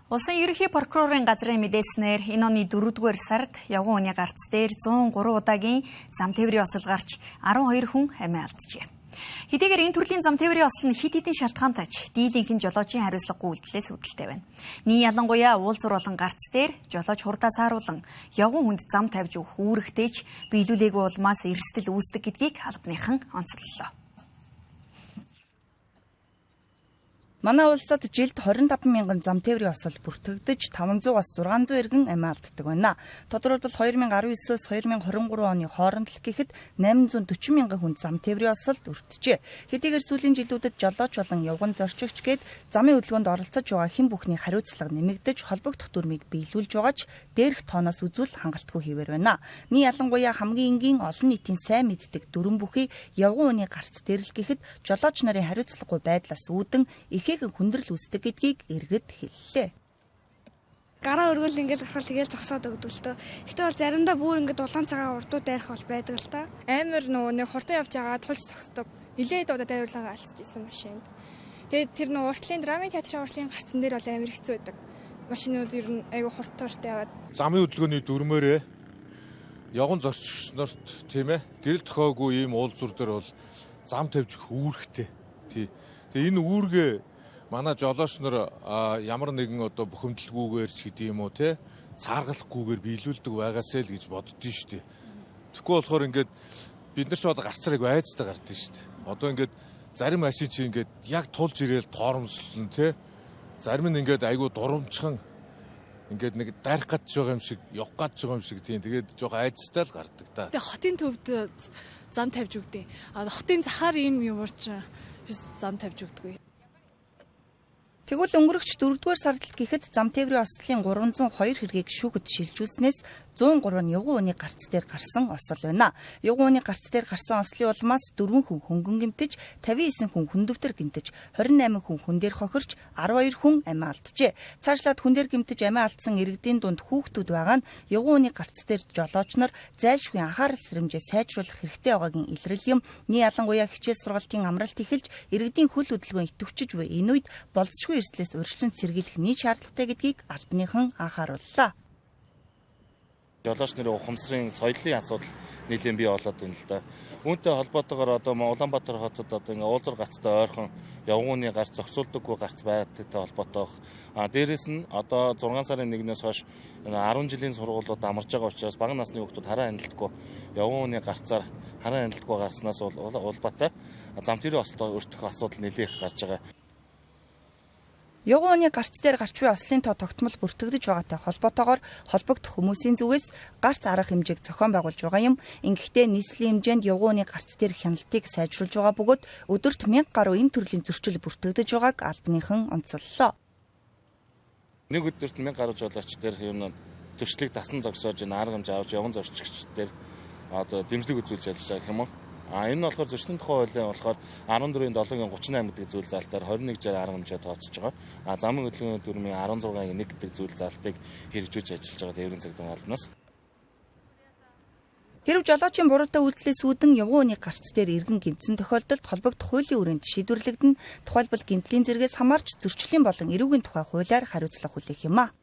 Улсын ерөнхий прокурорын газрын мэдээлснээр энэ оны 4-р сард явган үний гарц дээр 103 удаагийн зам тээврийн осол гарч 12 хүн амиа алджээ. Хэдийгээр энэ төрлийн зам тээврийн осол нь хэд хэдэн шалтгаантай ч дийлэнх нь жолоочийн хариуцлагагүй үйлдэлээс үүдэлтэй байна. Нин ялангуяа уулзуур болон гарц дээр жолооч хурдаа сааруулан явган хүнд зам тавьж өгөх үүрэгтэй ч биелүүлээгүй улмаас эрсдэл үүсдэг гэдгийг албаныхан онцлолоо. Манай улсад жилд 25 мянган зам тээврийн осол бүртгэгдэж 500-аас 600 иргэн амиа алддаг байна. Тодорхойлбол 2019-өөс 2023 оны хооронд л гэхэд 840 мянган хүн зам тээврийн осолд өртжээ. Хэдийгээр сүүлийн жилүүдэд жолооч болон явган зорчигч гээд замын хөдөлгөөнд оролцож байгаа хэн бүхний хариуцлага нэмэгдэж холбогдох дүрмийг биелүүлж байгаа ч дээрх тооноос үзвэл хангалтгүй хэвээр байна. Нин ялангуяа хамгийн энгийн олон нийтийн сайн мэддэг дүрэм бүхий явган үний гарц дээр л гэхэд жолооч нарын хариуцлагагүй байдлаас үүдэн ихээхэн хүндрэл үүсдэг гэдгийг иргэд хэллээ. Гараа өргөл ингээл гарахал тэгэл зогсоод өгдөг л дөө. Гэтэ бол заримдаа бүр ингээд улаан цагаан урдуу дайрах бол байдаг л та. Амар нөгөө нэг хурдан явж байгаа тулж зогсдог. Нилээд удаа дайруулгаа алдчихсан машинд. Тэгээд тэр нөгөө уртлын драмын театрын уртлын гарцан дээр бол амар хэцүү байдаг. Машинууд ер нь айгүй хурд тууртай яваад. Замын хөдөлгөөний дүрмээрээ явган зорчигч нарт тийм гэрэл тохиогүй ийм уулзуур дээр бол зам тавьж өгөх үүрэгтэй. Тий. Тэгээ энэ үүргээ манай жолооч нар ямар нэгэн одоо бухимдалгүйгээр ч гэдэг юм уу те цааргалахгүйгээр биелүүлдэг байгаасай л гэж боддөө шүү дээ. Тэгэхгүй болохоор ингээд бид нар ч одоо гарцаар айгу айцтай гардыг шүү дээ. Одоо ингээд зарим машин чи ингээд яг тулж ирээл тоормослон те зарим нь ингээд айгу дурамчхан ингээд нэг дайрах гэж байгаа юм шиг явах гэж байгаа юм шиг тийм тэгээд жоох айцтай л гардаг та. Тэгээ хотын төвд зам тавьж өгдөө. А хотын захаар ийм юмурч зам тавьж өгдөггүй. Тэгвэл өнгөрөгч 4-р сард л гэхэд зам тээврийн ослын 302 хэргийг шүүхэд шилжүүлснээс 103 нь явган үний гарц дээр гарсан осол байна. Явган үний гарц дээр гарсан ослын улмаас 4 хүн хөнгөн гэмтэж, 59 хүн хүндөвтөр гэмтэж, 28 хүн хүн дээр хохирч, 12 хүн амиа алджээ. Цаашлаад хүн дээр гэмтэж амиа алдсан иргэдийн дунд хүүхдүүд байгаа нь явган үний гарц дээр жолооч нар зайлшгүй анхаарал сэрэмжээ сайжруулах хэрэгтэй байгаагийн илрэл юм. Нин ялангуяа хичээл сургалтын амралт эхэлж, иргэдийн хөл хөдөлгөөн идэвхжиж буй энэ үед болзошгүй эрсдлээс урьдчилан сэргийлэх нийт шаардлагатай гэдгийг албаныхан анхаарууллаа. Жолооч нарын ухамсарын соёлын асуудал нэлээд бий болоод байна л да. Үүнтэй холбоотойгоор одоо Улаанбаатар хотод одоо ингээ уулзар гарцтай ойрхон явган үний гарц зохицуулдаггүй гарц байдагтай холбоотой. А дээрэс нь одоо 6 сарын 1-ээс хойш 10 жилийн сургуулиуд амарч байгаа учраас бага насны хүүхдүүд хараа хяналтгүй явган үний гарцаар хараа хяналтгүй гарснаас улбаатай зам тээврийн осолд өртөх асуудал нэлээд их гарч байгаа. Явган үний гарц дээр гарч буй ослын тоо тогтмол бүртгэгдэж байгаатай холбоотойгоор холбогдох хүмүүсийн зүгээс гарц арга хэмжээг зохион байгуулж байгаа юм. Ингэхдээ нийслэлийн хэмжээнд явган үний гарц дээр хяналтыг сайжруулж байгаа бөгөөд өдөрт 1000 гаруй энэ төрлийн зөрчил бүртгэгдэж байгааг албаныхан онцоллоо. Нэг өдөрт 1000 гаруй жолооч дээр ер нь зөрчлийг тасна зогсоож энэ арга хэмжээ авч явган зорчигч дээр одоо дэмжлэг үзүүлж ажиллаж байгаа юм уу? А энэ нь болохоор зөрчлийн тухай хуулийн болохоор 14-ийн 7-гийн 38 гэдэг зүйл заалтаар 21-ээр арга хэмжээ тооцож байгаа. А замын хөдөлгөөний дүрмийн 16-гийн 1 гэдэг зүйл заалтыг хэрэгжүүлж ажиллаж байгаа тээврийн цагдаа албанаас. Хэрв жолоочийн буруутай үйлдэлээс үүдэн явган үний гарц дээр иргэн гэмтсэн тохиолдолд холбогдох хуулийн хүрээнд шийдвэрлэгдэнэ. Тухайлбал гэмтлийн зэргээс хамаарч зөрчлийн болон эрүүгийн тухай хуулиар хариуцлага хүлээх юм а.